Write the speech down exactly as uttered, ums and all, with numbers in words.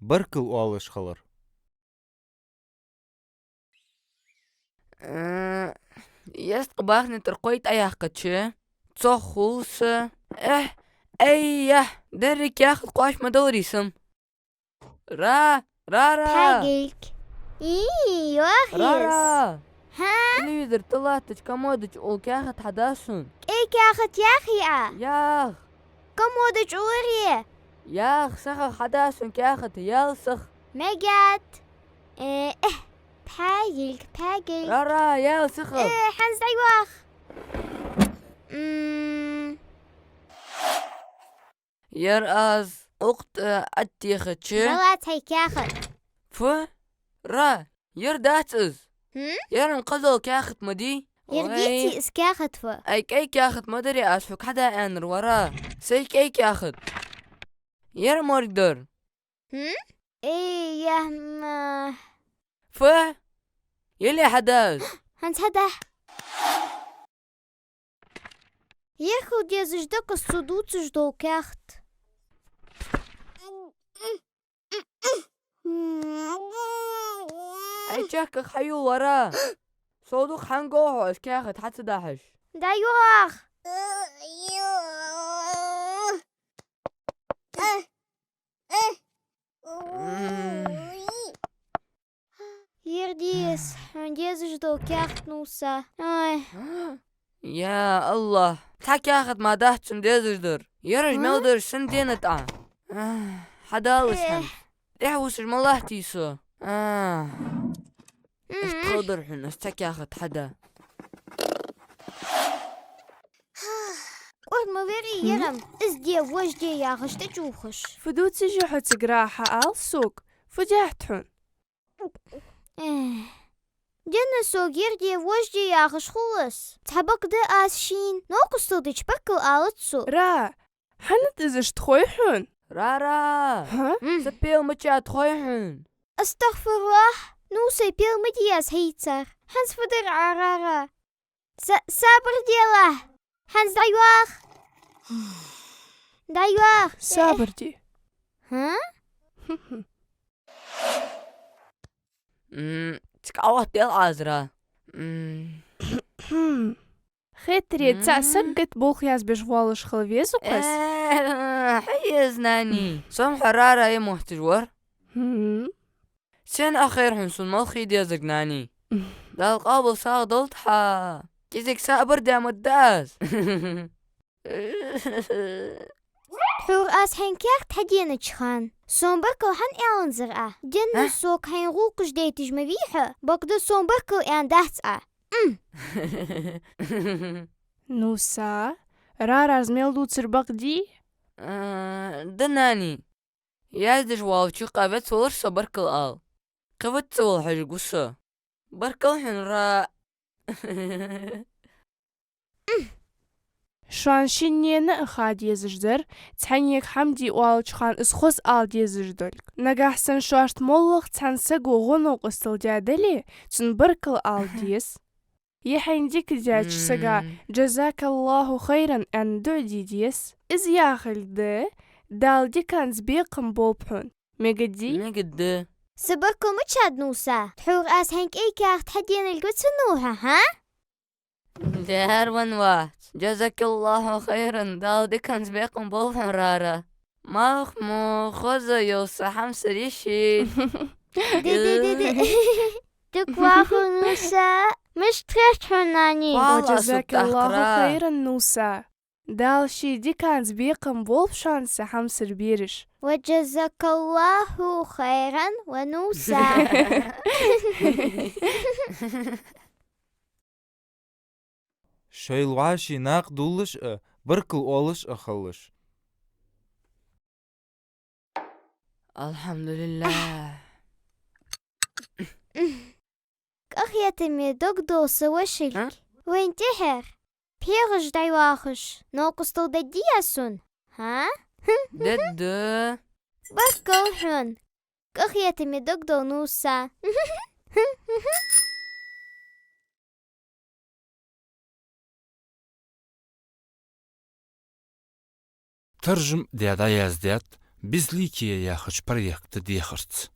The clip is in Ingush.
баркал оалаш хилар. Э, езткъа бахне тӀара кхой тӀаяьккхача, цох хул са. Эхь, ай, яхь, деррига каьхат кхоачаш ма даларий са. Ра, Ра, Ра! Пхьагилг. И, йоах еза. Ра, Ра! Хьа? Телевизор тӀа латтача комода чу ул каьхат хьада сона. КӀай каьхат яхий Ӏа? Ях. Комода чу улар е? Ях, сахах хьада сона каьхат, ял саха. Мегад. Э, э, Пхьагилг, Пхьагилг. Ра, Ра, ял саха. Э, хӀанз дӀайоах. М. Ер аз укх тӀа оттаехача. Дала цхьа каьхат. Фу? Ра, ер дац из. Хм? Ер хьона кхозлагӀа каьхат ма дий? Ер деций из каьхат ва? Ай, кӀай каьхат ма дарий аз хьога хьада аьннар, вара. Сай кӀай каьхат. Ер морг дар. Хм? Эй, яхь ма. Фу? Яле хьада из? ХӀанз хьада. Ер хила дезаш да-кх из цо дувцаш дола каьхат. Ай, чехка хьаюл, вара. Со дукха хьанга хьо из каьхат хьа ца дахьаш? ДӀайоах. М. Ер деза, хьона дезаш дола каьхат, Нуса. Ай. Я АллахӀ, цхьа каьхат мара дац цунна дезаш дар. Ераш мел дараш сона дена тӀа. Хьадалаш хьона. ТӀехьа вусаш ма латтий со. М-м. Иштта хала дар хьона из цхьа каьхат хьада. КӀорда ма варий ер-м, из де, вож де яхаш тӀачувхаш. Фу дувцаш я хьо цига, Ра, хьаала сога? Фу даьд хьона? Эх. Денна сога ер де, вож де яхаш хул из. Цхьабакъда аз шийна новкъостал дича баркал алац цо. Ра, хӀана-те из иштта хой хьона? Ра, Ра! ХӀа? Са пел мичад хой хьона? АстагӀфируллахӀ, Нусай пел ма дий аз хьийцар. ХӀанз фу дар Ӏа, Ра, Ра? Са-, сабар де, ла. ХӀанз дӀайоах. ДӀайоах. Сабар де. ХӀа? М, цига Ӏоотта дел Ӏазра. М. Хетаре, цхьа саг гатта болх язбеш воаллаш хила веза-кх из? Э, хьаеза, нани. Со-м хьо Ра-Ра я мотташ вар. Хм. Сенна а хайра хьона сона малх хий дезарг, нани. Дала къоабал сагӀа долда хьа. КӀезига сабар де ма деза аз. Тхьовра аз хьайна каьхат хьаденача хана, сона баркал хӀана аьннадар Ӏа? Денна сога хьайна гӀулакхаш дайташ ма вий хьо, бакъда сона баркал аьннадац Ӏа. М. Нуса, Ра-Рас мел дувцар бакъ дий? А, да, нани. Яздеш волча юкъе вецвалар со баркал ала. Кхы вицвала хьожаргва со. Баркал хьона, Ра. Шоана шиннена а ха дезаш дар, цхьаннега хӀама де оалача хана из хоза ала дезаш долга. Нагахьа санна шоашта моллагӀа цхьан саго гӀо-новкъостал даь дале, цунна баркал ала деза. Е хьайна дика даьча сага «Джазакаллаху хайран» аьнна дуӀа де деза. Из яхилга да: «Дала диканца бекхам болба хьона». Мегаргдий? Мегаргда. Са баркал мичад, Нуса? Тхьовра аз хьайна кӀай каьхат хьаденарг вицвеннав хьо, хӀа? Дера ван вац. «Джазакаллаху хайран», Дала диканца бекхам болба хьона, Ра-Ра. Малх мо хоза йола са хьамсара йиш я. Ди-ди-ди-ди. Дика вахар, Нуса. Мишта хет хьона, нани? Ва джазакаллаху хайран, Нуса. Дала ший диканца бекхам болба шоана, са хьамсара бераш. Ва джазакаллаху хайран, ва Нуса. Шоайла вӀаший накъадувлаш а, баркал оалаш а хилалаш. АлхьамдулиллахӀ. Къахетаме дог дола са вошилг. А? Вайна тӀехьара пхьегӀаш дӀайоахаш, новкъостал дергдий аз сона? ХӀа? Дергда. Баркал хьона. Къахетаме дог дола Нуса. Таржам даь дӀаяздаьд «Безликие» яхача проекта дехарца.